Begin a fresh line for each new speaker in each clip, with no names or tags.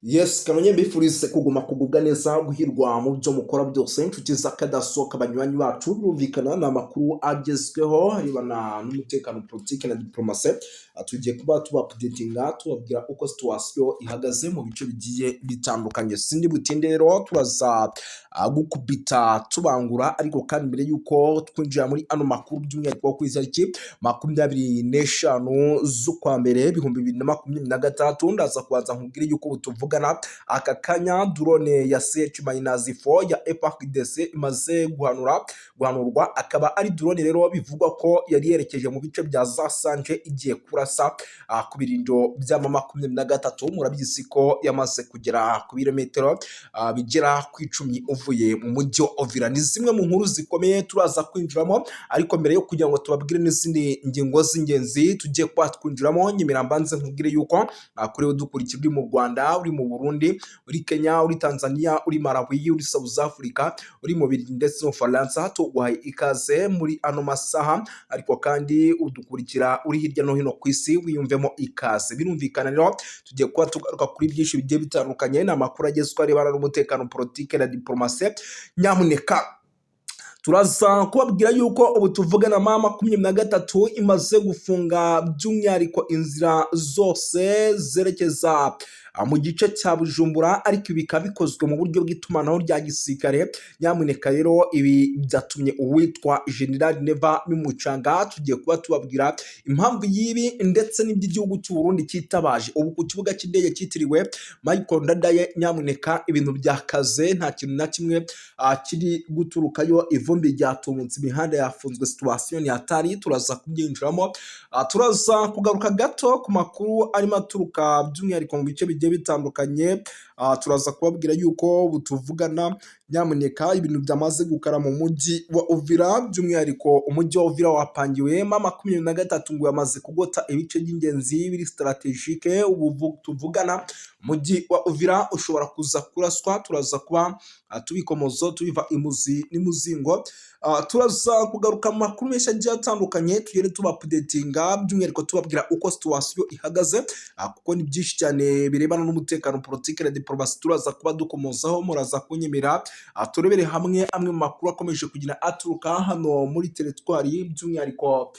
Yes, kanongeye mbifurize kuguma kugubwa neza, guhirwa mu byo mukora byose, inshuti z'akadasohoka, banywanyi bacu. Birumvikana ni amakuru agezweho arebana n'umutekano, politiki na diplomasi. Tugiye kuba tuba updatinga, tubabwira uko situation ihagaze mu bice bigiye bitandukanye. Sindi butinde rero, turaza gukubita tubangura. Ariko kandi mbere y'uko twinjira muri ano makuru, by'umwihariko ku itariki 25 z'ukwa mbere 2026, ndaza kubanza nkubwire yuko ubu tuvugana aka kanya drone ya CH-4 ya FARDC imaze guhanurwa. Akaba ari drone rero bivugwa ko yari yerekeje mu bice bya za Sanje, igiye kurasa ku birindo bya M23. Murabizi ko yamaze kugera ku birometero bigera ku 10 uvuye mu mujyi wa Uvira. Ni zimwe mu nkuru zikomeye turaza kwinjiramo, ariko mbere yo kugira ngo tubabwire n'izindi ngingo z'ingenzi tugiye kuba twinjiramo, nyemera mbanze nkubwire yuko kuri udukurikira uri mu Rwanda, uri mu Burundi, uri Kenya, uri Tanzania, uri Malawi, uri South Africa, uri mu Bubiligi ndetse no Faransa, tuguhaye ikaze muri ano masaha. Ariko kandi udukurikira uri hirya no hino ku isi, wiyumvemo ikaze. Birumvikana rero tugiye kuba tugaruka kuri byinshi bigiye bitandukanye. Ni amakuru agezweho arebana n'umutekano, politike na diplomasi. Nyamuneka turaza kubabwira yuko ubu tuvugana M23 imaze gufunga by'umwihariko inzira zose zerekeza mu gice cya Bujumbura, ariko ibi bikaba bikozwe mu buryo bw'itumanaho rya gisirikare. Nyamuneka rero ibi byatumye uwitwa General Neva bimucanga. Tugiye kuba tubabwira impamvu y'ibi ndetse n'iby'igihugu cy'u Burundi cyitabaje. Ubu ku kibuga cy'indege cyitiriwe Michael Ndadaye, nyamuneka ibintu byakaze, nta kintu na kimwe kiri guturukayo, ivumbi ryatumutse, imihanda yafunzwe, situation ni hatari. Turaza kubyinjiramo. Turaza kugaruka gato ku makuru arimo aturuka by'umwihariko mu bice bigiye bitandukanye. Turaza kubabwira yuko ubu tuvugana, nyamuneka, ibintu byamaze gukara mu mujyi wa Uvira. By'umwihariko umujyi wa Uvira wapangiwe M23, ngo yamaze kugota ibice by'ingenzi biri stratégique. Ubu tuvugana umujyi wa Uvira ushobora kuza kuraswa. Turaza kuba tubikomozo, tubiva imuzi n'imuzingo. Turaza kugaruka mu makuru menshi agiye atandukanye, tugende tuba updatinga, by'umwihariko tubabwira uko situation ihagaze, kuko ni byinshi cyane birebana n'umutekano, politiki na diplomasi turaza kuba dukomozaho. Muraza kunyemera turebere hamwe amwe mu makuru akomeje kugira aturuka hano muri teritwari, by'umwihariko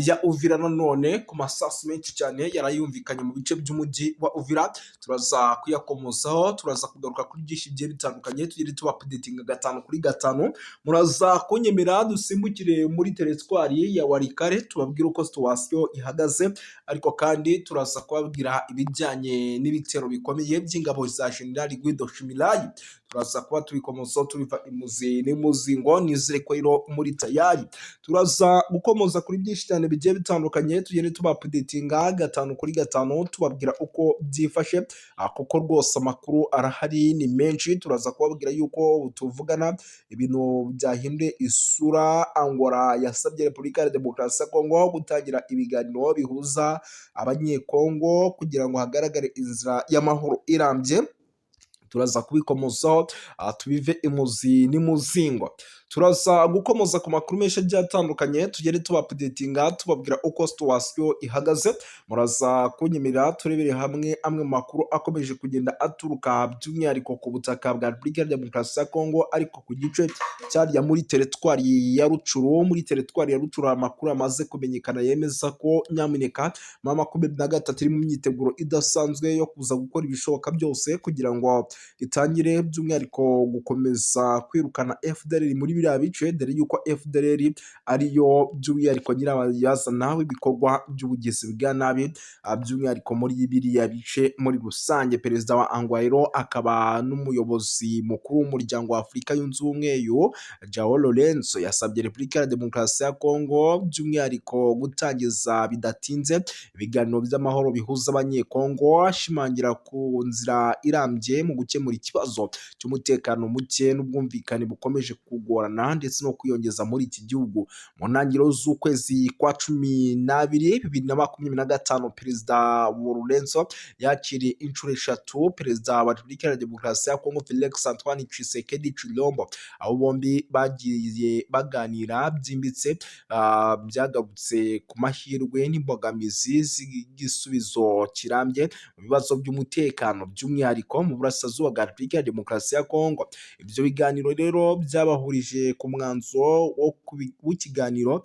ya Uvira. Nanone ku masasu menshi cyane yarayumvikanye mu bice by'umujyi wa Uvira, turaza kuyakomozaho. Turaza kugaruka kuri byinshi bigiye bitandukanye, tugende tuba updatinga gatanu kuri gatanu. Muraza kunyemera dusimbukire muri teritwari ya Walikale, tubabwire uko situation ihagaze. Ariko kandi turaza kubabwira ibijyanye n'ibitero bikomeye by'ingabo za General Guido Shimiray. Turaza kuba tubikomozaho, tubiva imuzi n'imuzingo. Nizere ko rero muri tayari. Turaza gukomoza kuri byinshi cyane bigiye bitandukanye, tugende tuba updatinga gatanu kuri gatanu, tubabwira uko byifashe, kuko rwose amakuru arahari ni menshi. Turaza kubabwira yuko tuvugana ibintu byahinduye isura. Angola yasabye Repubulika ya Demokarasi ya Kongo gutangira ibiganiro bihuza Abanyekongo kugira ngo hagaragare inzira y'amahoro irambye. Turaza kubikomozaho, tubive imuzi n'imuzingo. Turaza gukomoza ku makuru menshi agiye atandukanye, tugende tuba updatinga, tubabwira uko situation ihagaze. Muraza kunyemerera turebere hamwe amwe mu makuru akomeje kugenda aturuka by'umwihariko ku butaka bwa Repubulika ya Demokarasi ya Kongo, ariko ku gice cyarya muri teritwari ya Rutshuru. Muri teritwari ya Rutshuru amakuru amaze kumenyekana yemeza ko nyamuneka M23 iri mu myiteguro idasanzwe yo kuza gukora ibishoboka byose kugira ngo itangire by'umwihariko gukomeza kwirukana FDLR muri biriya bice, dore yuko FDLR ariyo by'umwihariko nyirabayazana w'ibikorwa by'ubugizi bwa nabi, by'umwihariko muri biriya bice muri rusange. Perezida wa Angola akaba n'umuyobozi mukuru w'Umuryango wa Afurika Yunze Ubumwe, João Lourenço, yasabye Repubulika ya Demokarasi ya Kongo by'umwihariko gutangiza bidatinze ibiganiro by'amahoro bihuza Abanyekongo, ashimangira ku nzira irambye mu gukemura gukemura ikibazo cy'umutekano muke n'ubwumvikane bukomeje kugorana ndetse no kwiyongeza muri iki gihugu. Mu ntangiriro z'ukwezi kwa 12 2025, Perezida Lourenço yakiriye inshuro eshatu Perezida wa Repubulika ya Demokarasi ya Kongo Felix Antoine Tshisekedi Tshilombo, aho bombi bagiye baganira byimbitse, byagarutse ku mahirwe n'imbogamizi z'igisubizo kirambye mu bibazo by'umutekano, by'umwihariko mu burasirazuba bwa Repubulika ya Demokarasi ya Kongo. Ibyo biganiro rero byabahurije ku mwanzuro w'ikiganiro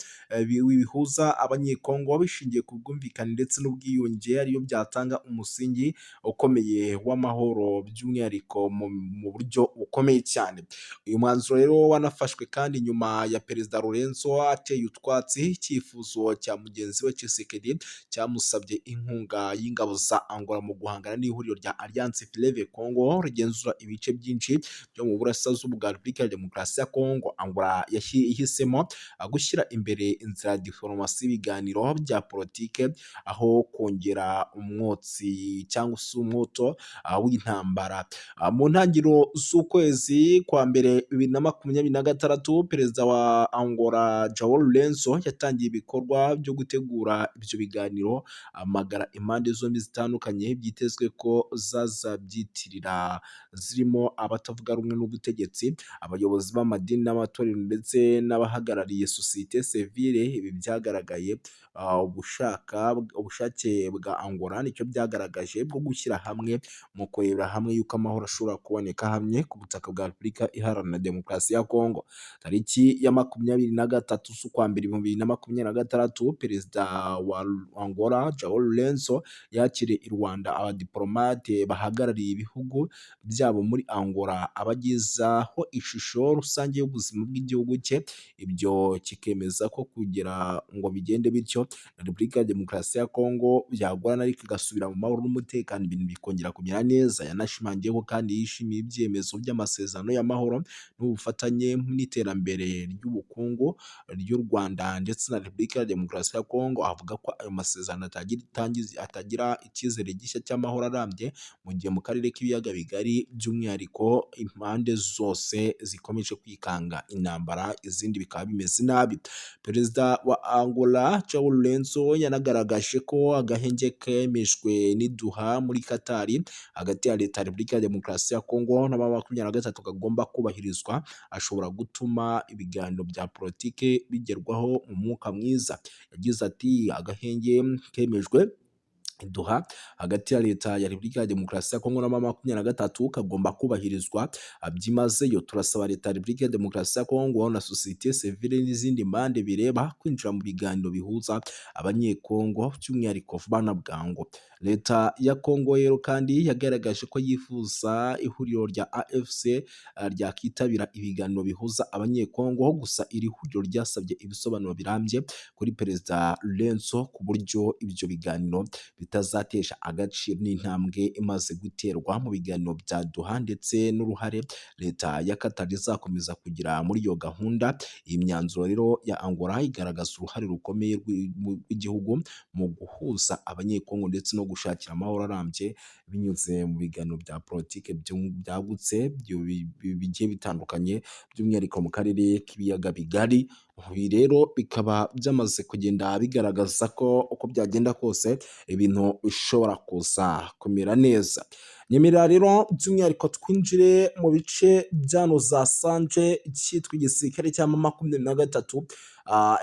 bihuza Abanyekongo bishingiye ku bwumvikane ndetse n'ubwiyunge, ariyo byatanga umusingi ukomeye w'amahoro, by'umwihariko mu buryo bukomeye cyane. Uyu mwanzuro rero wanafashwe kandi nyuma ya Perezida Lourenço ateye utwatsi icyifuzo cya mugenzi we Tshisekedi cyamusabye inkunga y'ingabo za Angola mu guhangana n'ihuriro rya Alliance Fleuve Congo rigenzura ibice byinshi byo mu burasirazuba bwa Repubulika ya Demokarasi ya Kongo. Angola yahisemo gushyira imbere inzira ya diporomasi y'ibiganiro bya politike aho kongera umwotsi cyangwa se umwoto w'intambara. Mu ntangiriro z'ukwezi kwa mbere 2026, Perezida wa Angola João Lourenço yatangiye ibikorwa byo gutegura ibyo biganiro, ahamagara impande zombi zitandukanye byitezwe ko zazabyitirira, zirimo abatavuga rumwe n'ubutegetsi, abayobozi b'amadini n'amatorero ndetse n'abahagarariye sosiyete sivile. Ibi byagaragaye ubushake bwa Angola, nicyo byagaragaje, bwo gushyira hamwe mu kurebera hamwe yuko amahoro ashobora kuboneka ahamye ku butaka bwa Repubulika Iharanira Demokarasi ya Kongo. Tariki ya 23 z'ukwa mbere 2026, Perezida wa Angola João Lourenço yakiriye i Rwanda abadiporomate bahagarariye ibihugu byabo muri Angola, abagezaho ishusho rusange y'ubuzima bw'igihugu cye. Ibyo kikemeza ko kugira ngo bigende bityo na Repubulika ya Demokarasi ya Kongo byagorana, ariko igasubira mu mahoro n'umutekano, ibintu bikongera kumera neza. Yanashimangiye ko kandi yishimiye ibyemezo by'amasezerano y'amahoro n'ubufatanye n'iterambere ry'ubukungu ry'u Rwanda ndetse na Repubulika ya Demokarasi ya Kongo. Avuga ko ayo masezerano atagira icyizere gishya cy'amahoro arambye mu gihe mu karere k'Ibiyaga Bigari, by'umwihariko, impande zose zikomeje kwikanga intambara, izindi bikaba bimeze nabi. Perezida wa Angola João Lourenço yanagaragaje ko agahenge kemejwe n'i Doha muri Katari hagati ya Leta ya Repubulika ya Demokarasi ya Kongo na M23 kagomba kubahirizwa, ashobora gutuma ibiganiro bya politike bigerwaho mu mwuka mwiza. Yagize ati: "Agahenge kemejwe i Doha hagati ya Leta ya Repubulika ya Demokarasi ya Kongo na M23 kagomba kubahirizwa byimazeyo. Turasaba Leta ya Repubulika ya Demokarasi ya Kongo na sosiyete sivile n'izindi mpande bireba kwinjira mu biganiro bihuza Abanyekongo, by'umwihariko vuba na bwangu." Leta ya Kongo rero kandi yagaragaje ko yifuza ihuriro rya AFC ryakitabira ibiganiro bihuza Abanyekongo, gusa iri huriro ryasabye ibisobanuro birambye kuri Perezida Lourenço ku buryo ibyo biganiro bitazatesha agaciro n'intambwe imaze guterwa mu biganiro bya Doha ndetse n'uruhare Leta ya Qatar izakomeza kugira muri iyo gahunda. Iyi myanzuro rero ya Angola igaragaza uruhare rukomeye rw'igihugu mu guhuza Abanyekongo ndetse no gushakira amahoro arambye binyuze mu biganiro bya politike byagutse bigiye bitandukanye, by'umwihariko mu karere k'Ibiyaga Bigari. Ibi rero bikaba byamaze kugenda bigaragaza ko uko byagenda kose ibintu bishobora kuza kumera neza. Nyemerera rero by'umwihariko twinjire mu bice byano za Sanje, cyitwa igisirikare cya M23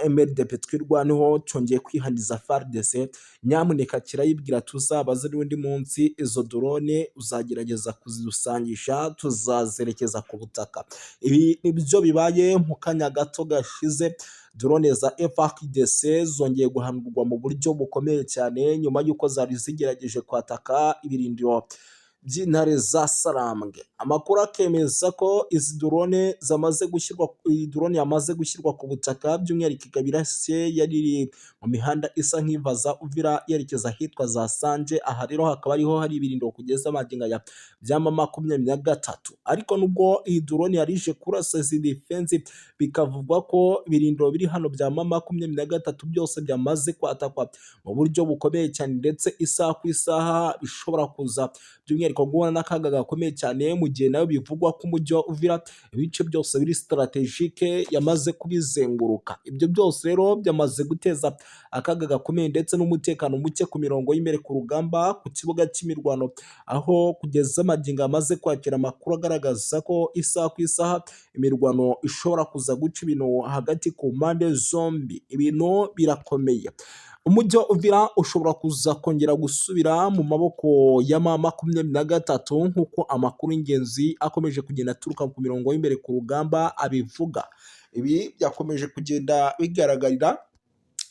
MRDP Twirwaneho cyongeye kwihaniza FARDC. Nyamuneka kirayibwira: "Tuzabaze n'undi munsi, izo drone uzagerageza kuzidusangisha tuzazerekeza ku butaka." Ibi nibyo bibaye mu kanya gato gashize. Drone za FARDC zongeye guhanurwa mu buryo bukomeye cyane nyuma y'uko zari zigerageje kwataka ibirindiro by'intare za Sarambwe. Amakuru akemeza ko izi drone zamaze gushyirwa, iyi drone yamaze gushyirwa ku butaka, by'umwihariko ikaba irase yari iri mu mihanda isa nk'iva za Uvira yerekeza ahitwa za Sanje. Aha rero hakaba ariho hari ibirindiro kugeza magingo aya bya M23. Ariko nubwo iyi drone yari ije kurasa izi defense, bikavugwa ko ibirindiro biri hano bya M23 byose byamaze kwatakwa mu buryo bukomeye cyane, ndetse isaha ku isaha bishobora kuza by'umwihariko. by'umwihariko guhura n'akaga gakomeye cyane, mu gihe nayo bivugwa ko umujyi wa Uvira ibice byose biri stratégique yamaze kubizenguruka. Ibyo byose rero byamaze guteza akaga gakomeye ndetse n'umutekano muke ku mirongo y'imbere ku rugamba, ku kibuga cy'imirwano, aho kugeza magingo amaze kwakira amakuru agaragaza ko isaha ku isaha imirwano ishobora kuza guca ibintu hagati ku mpande zombi. Ibintu birakomeye. Umujyi wa Uvira ushobora kuza kongera gusubira mu maboko ya M23, nk'uko amakuru y'ingenzi akomeje kugenda aturuka ku mirongo y'imbere ku rugamba abivuga. Ibi byakomeje kugenda bigaragarira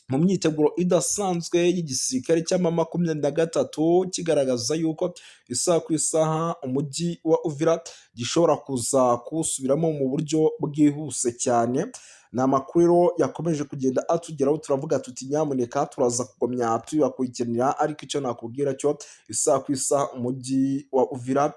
mu myiteguro idasanzwe y'igisirikare cya M23, kigaragaza yuko isaha ku isaha umujyi wa Uvira gishobora kuza kuwusubiramo mu buryo bwihuse cyane. Ni amakuru rero yakomeje kugenda atugeraho, turavuga tuti nyamuneka turaza kugumya tubibakurikiranira. Ariko icyo nakubwira cyo, isaha ku isaha umujyi wa Uvira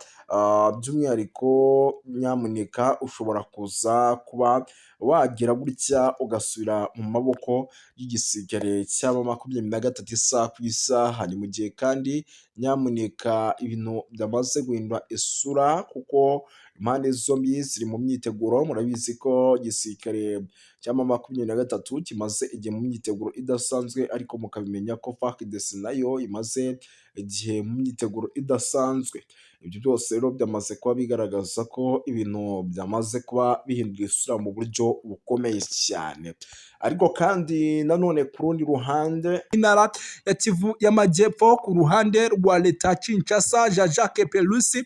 by'umwihariko nyamuneka ushobora kuza kuba wagira gutya ugasubira mu maboko y'igisirikare cya M23 isaha ku isaha. Ni mu gihe kandi nyamuneka ibintu byamaze guhindura isura, kuko impande zombi ziri mu myiteguro. Murabizi ko igisirikare cya M23 kimaze igihe mu myiteguro idasanzwe, ariko mukabimenya ko FARDC nayo imaze igihe mu myiteguro idasanzwe. Ibyo byose rero byamaze kuba bigaragaza ko ibintu byamaze kuba bihindura isura mu buryo bukomeye cyane. Ariko kandi nanone ku rundi ruhande, intara ya Kivu y'Amajyepfo, ku ruhande rwa leta Kinshasa, Jean Jacques Perusi,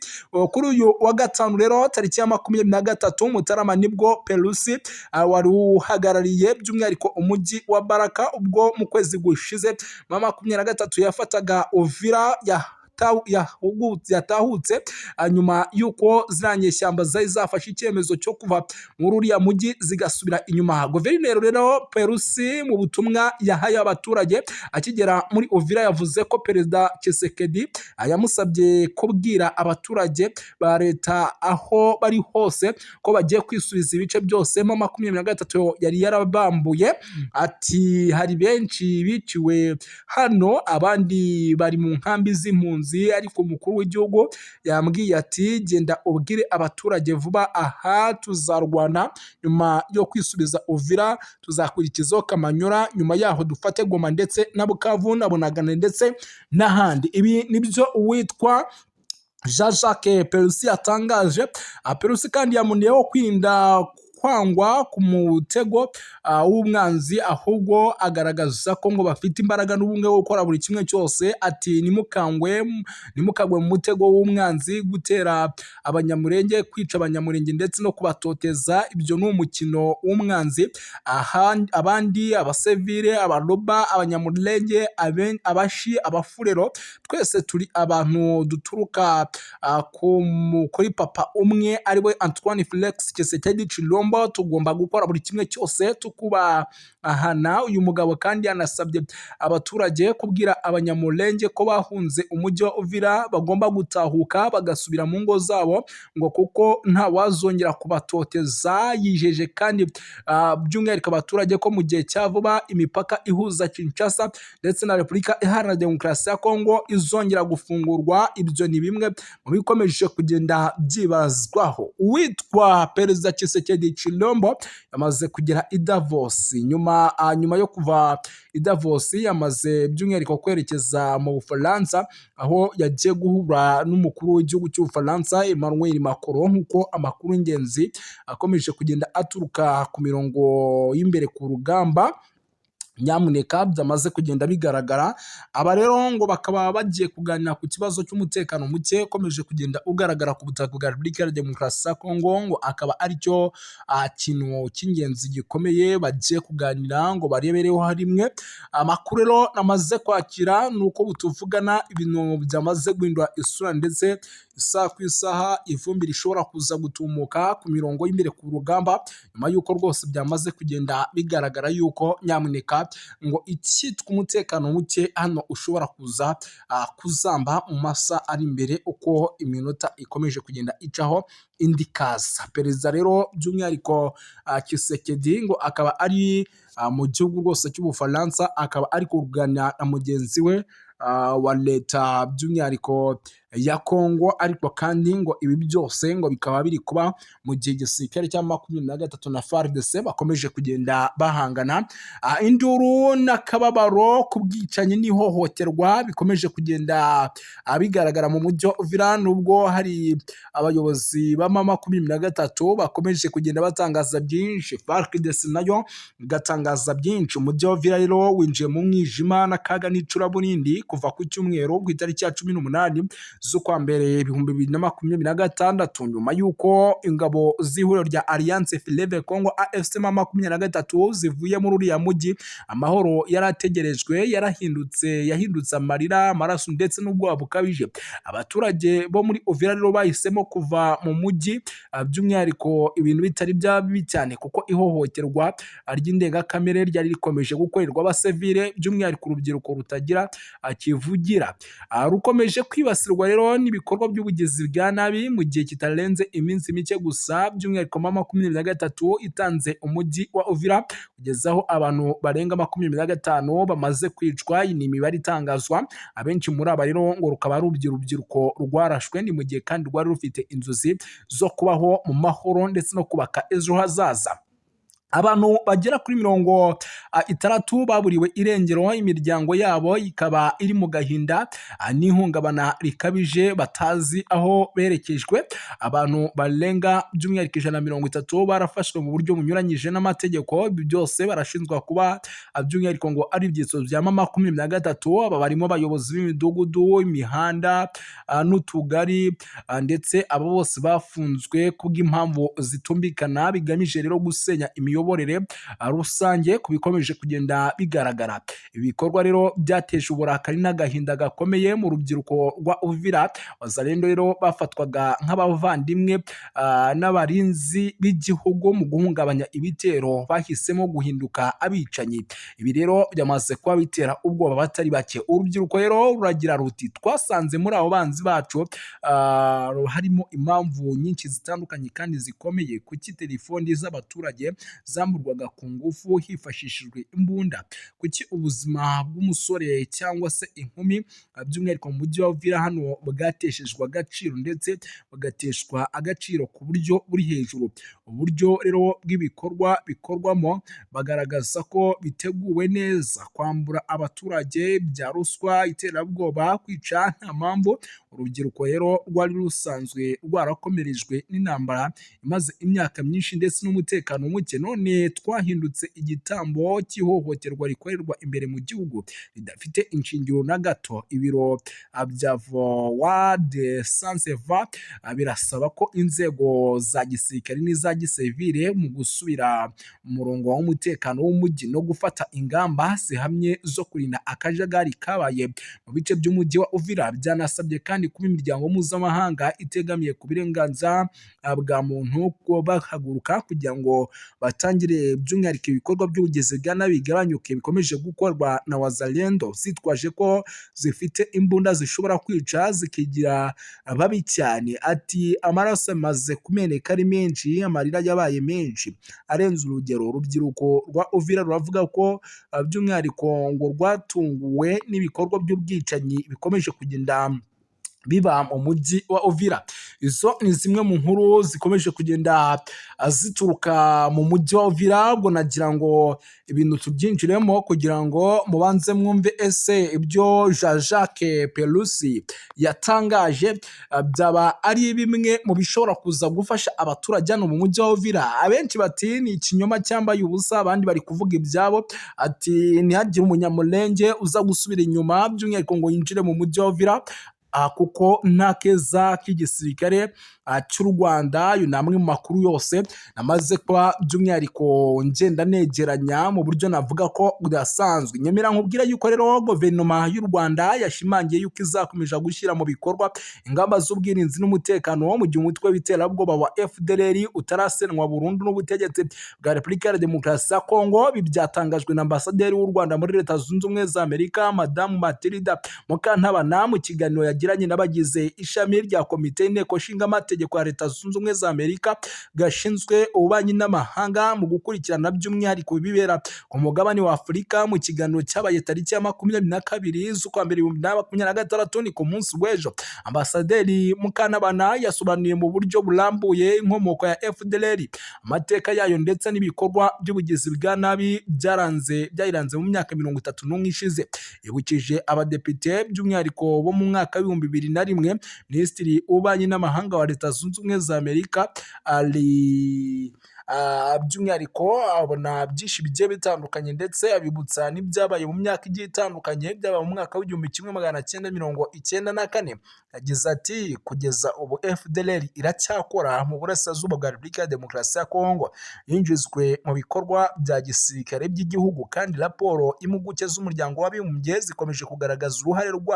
kuri uyu wa gatanu rero tariki ya 23 Mutarama, nibwo Perusi wari uhagarariye by'umwihariko umujyi wa Baraka, ubwo mu kwezi gushize M23 yafataga Uvira, yatahutse nyuma y'uko ziriya nyeshyamba zari zafashe icyemezo cyo kuva muri uriya mujyi zigasubira inyuma. Guverineri rero Perusi, mu butumwa yahaye abaturage akigera muri Uvira, yavuze ko Perezida Tshisekedi yamusabye kubwira abaturage ba leta aho bari hose ko bagiye kwisubiza ibice byose M23 yari yarabambuye. Ati hari benshi biciwe hano, abandi bari mu nkambi z'impunzi, ariko umukuru w'igihugu yambwiye ati genda ubwire abaturage vuba aha tuzarwana, nyuma yo kwisubiza Uvira tuzakurikizaho Kamanyura, nyuma yaho dufate Goma ndetse na Bukavu na Bunagana ndetse n'ahandi. Ibi nibyo uwitwa Jean Jacques Perusi yatangaje. Perusi kandi yamuniyeho kwirinda kwangwa ku mutego w'umwanzi, ahubwo agaragaza ko ngo bafite imbaraga n'ubumwe bwo gukora buri kimwe cyose. Ati nimukangwe, nimukagwe mu mutego w'umwanzi. Gutera Abanyamurenge, kwica Abanyamurenge ndetse no kubatoteza, ibyo ni umukino w'umwanzi. Abandi abasivile, Abaroba, Abanyamurenge, Abashi, Abafurero, twese turi abantu duturuka kuri papa umwe, ariwe Antoine Felix Tshisekedi Tshilombo. Tugomba gukora buri kimwe cyose tukubahana. Uyu mugabo kandi yanasabye abaturage kubwira Abanyamulenge ko bahunze umujyi wa Uvira bagomba gutahuka bagasubira mu ngo zabo, ngo kuko nta wazongera kubatoteza. Yijeje kandi by'umwihariko abaturage ko mu gihe cya vuba imipaka ihuza Kinshasa ndetse na Repubulika Iharanira Demokarasi ya Kongo izongera gufungurwa. Ibyo ni bimwe mu bikomeje kugenda byibazwaho. Uwitwa Perezida Tshisekedi Tshilombo yamaze kugera i Davos. Nyuma yo kuva i Davos, yamaze by'umwihariko kwerekeza mu Bufaransa, aho yagiye guhura n'umukuru w'igihugu cy'Ubufaransa Emmanuel Macron, nk'uko amakuru y'ingenzi akomeje kugenda aturuka ku mirongo y'imbere ku rugamba nyamuneka byamaze kugenda bigaragara. Aba rero ngo bakaba bagiye kuganira ku kibazo cy'umutekano muke ukomeje kugenda ugaragara ku butaka bwa Repubulika ya Demokarasi ya Kongo, ngo akaba aricyo kintu cy'ingenzi gikomeye bagiye kuganira ngo barebereho rimwe. Amakuru rero namaze kwakira ni uko tuvugana ibintu byamaze guhindura isura, ndetse isaha ku isaha ivumbi rishobora kuza gutumuka ku mirongo y'imbere ku rugamba, nyuma y'uko rwose byamaze kugenda bigaragara yuko nyamuneka ngo icyitwa umutekano muke hano ushobora kuza kuzamba mu masaha ari imbere, uko iminota ikomeje kugenda icaho indi ikaza. Perezida rero by'umwihariko Tshisekedi ngo akaba ari mu gihugu rwose cy'Ubufaransa, akaba ari kuganira na mugenzi we wa leta by'umwihariko ya Kongo. Ariko kandi ngo ibi byose ngo bikaba biri kuba mu gihe igisirikare cya 23 na FARDC bakomeje kugenda bahangana. Induru n'akababaro ku bwicanyi n'ihohoterwa bikomeje kugenda bigaragara mu mujyi wa Uvira, nubwo hari abayobozi ba 23 bakomeje kugenda batangaza byinshi, FARDC nayo igatangaza byinshi. Umujyi wa Uvira rero winjiye mu mwijima n'akaga n'icuraburindi kuva ku cyumweru ku itariki ya 18 z'ukwa mbere 2026, nyuma y'uko ingabo z'ihuriro rya Alliance Fleuve Congo AFC 23 zivuye muri uriya mujyi. Amahoro yari ategerejwe yarahindutse, yahindutse amarira, amaraso ndetse n'ubwoba bukabije. Abaturage bo muri Uvira rero bahisemo kuva mu mujyi, by'umwihariko ibintu bitari byaba bibi cyane, kuko ihohoterwa ry'indengakamere ryari rikomeje gukorerwa abasivile, by'umwihariko urubyiruko rutagira kivugira, rukomeje kwibasirwa rero n'ibikorwa by'ubugizi bwa nabi. Mu gihe kitarenze iminsi mike gusa, by'umwihariko 23 itanze umujyi wa Uvira, kugeza aho abantu barenga 25 bamaze kwicwa. Iyi ni imibare itangazwa. Abenshi muri aba rero ngo rukaba ari urubyiruko rwarashwe. Ni mu gihe kandi rwari rufite inzozi zo kubaho mu mahoro ndetse no kubaka ejo hazaza. Abantu bagera kuri 60 baburiwe irengero, imiryango yabo ikaba iri mu gahinda n'ihungabana rikabije, batazi aho berekejwe. Abantu barenga by'umwihariko 130 barafashwe mu buryo bunyuranyije n'amategeko. Ibi byose barashinjwa kuba by'umwihariko ngo ari ibyitso bya 23. Aba barimo abayobozi b'imidugudu, imihanda n'utugari, ndetse abo bose bafunzwe kubw'impamvu zitumvikana, bigamije rero gusenya imiyoborere rusange ku bikomeje kugenda bigaragara. Ibikorwa rero byateje uburakari n'agahinda gakomeye mu rubyiruko rwa Uvira. Wazalendo rero bafatwaga nk'abavandimwe n'abarinzi b'igihugu mu guhungabanya ibitero bahisemo guhinduka abicanyi. Ibi rero byamaze kuba bitera ubwoba batari bake. Urubyiruko rero ruragira ruti: "Twasanze muri abo banzi bacu harimo impamvu nyinshi zitandukanye kandi zikomeye. Kuki telefoni z'abaturage zamburwaga ku ngufu hifashishijwe imbunda? Kuki ubuzima bw'umusore cyangwa se inkumi, by'umwihariko mu mujyi wa Uvira hano, bwateshejwe agaciro ndetse bugateshwa agaciro ku buryo buri hejuru?" Uburyo rero bw'ibikorwa bikorwamo bagaragaza ko biteguwe neza: kwambura abaturage bya ruswa, iterabwoba, kwica nta mpamvu. Urubyiruko rero rwari rusanzwe rwarakomerejwe n'intambara imaze imyaka myinshi ndetse n'umutekano muke, none twahindutse igitambo cy'ihohoterwa rikorerwa imbere mu gihugu ridafite inshingiro na gato. Ibiro bya Voix des Sans Voix birasaba ko inzego za gisirikare n'iza gisivile mu gusubira mu murongo w'umutekano w'umujyi no gufata ingamba zihamye zo kurinda akajagari kabaye mu bice by'umujyi wa Uvira. Byanasabye kandi kuba imiryango mpuzamahanga itegamiye ku burenganzira bwa muntu ko bahaguruka kugira ngo batangire by'umwihariko ibikorwa by'ubugizi bwa nabi bigabanyuke bikomeje gukorwa na Wazalendo zitwaje ko zifite imbunda zishobora kwica, zikigira babi cyane. Ati: "Amaraso amaze kumeneka ari menshi, amarira yabaye menshi arenze urugero." Urubyiruko rwa Uvira ruravuga ko by'umwihariko ngo rwatunguwe n'ibikorwa by'ubwicanyi bikomeje kugenda biba mu mujyi wa Uvira. Izo ni zimwe mu nkuru zikomeje kugenda zituruka mu mujyi wa Uvira. Ubwo nagira ngo ibintu tubyinjiremo kugira ngo mubanze mwumve ese ibyo Jean Jacques Perusi yatangaje byaba ari bimwe mu bishobora kuza gufasha abaturage hano mu mujyi wa Uvira. Abenshi bati ni ikinyoma cyambaye ubusa, abandi bari kuvuga ibyabo, ati ntihagire Umunyamulenge uza gusubira inyuma, by'umwihariko ngo yinjire mu mujyi wa Uvira, kuko nta keza k'igisirikare cy'u Rwanda. Ayo ni amwe mu makuru yose namaze kuba by'umwihariko ngenda negeranya mu buryo navuga ko budasanzwe. Nyemera nkubwira yuko rero guverinoma y'u Rwanda yashimangiye yuko izakomeza gushyira mu bikorwa ingamba z'ubwirinzi n'umutekano mu gihe umutwe w'iterabwoba wa FDLR utarasenwa burundu n'ubutegetsi bwa Repubulika ya Demokarasi ya Kongo. Ibi byatangajwe na ambasaderi w'u Rwanda muri Leta Zunze Ubumwe za Amerika, Madamu Matilda Mukantabana, mu kiganiro yagiranye yagiranye n'abagize ishami rya komite y'inteko nshingamategeko ya Leta Zunze Ubumwe za Amerika gashinzwe ububanyi n'amahanga mu gukurikirana by'umwihariko ibibera ku mugabane wa Afurika. Mu kiganiro cyabaye tariki ya 22 z'ukwa mbere 2026, ni ku munsi w'ejo, Ambasaderi Mukantabana yasobanuye mu buryo burambuye inkomoko ya FDLR, amateka yayo ndetse n'ibikorwa by'ubugizi bwa nabi byaranze byayiranze mu myaka 31 ishize. Yibukije abadepite by'umwihariko bo mu mwaka w'2001, Minisitiri w'Ububanyi n'Amahanga wa Leta Zunze Ubumwe za Amerika ari by'umwihariko abona byinshi bigiye bitandukanye, ndetse abibutsa n'ibyabaye mu myaka igiye itandukanye, byabaye mu mwaka w'1994. Yagize ati: "Kugeza ubu FDLR iracyakora mu burasirazuba bwa Repubulika ya Demokarasi ya Kongo, yinjizwe mu bikorwa bya gisirikare by'igihugu, kandi raporo impuguke z'Umuryango w'Abibumbye zikomeje kugaragaza uruhare rwayo."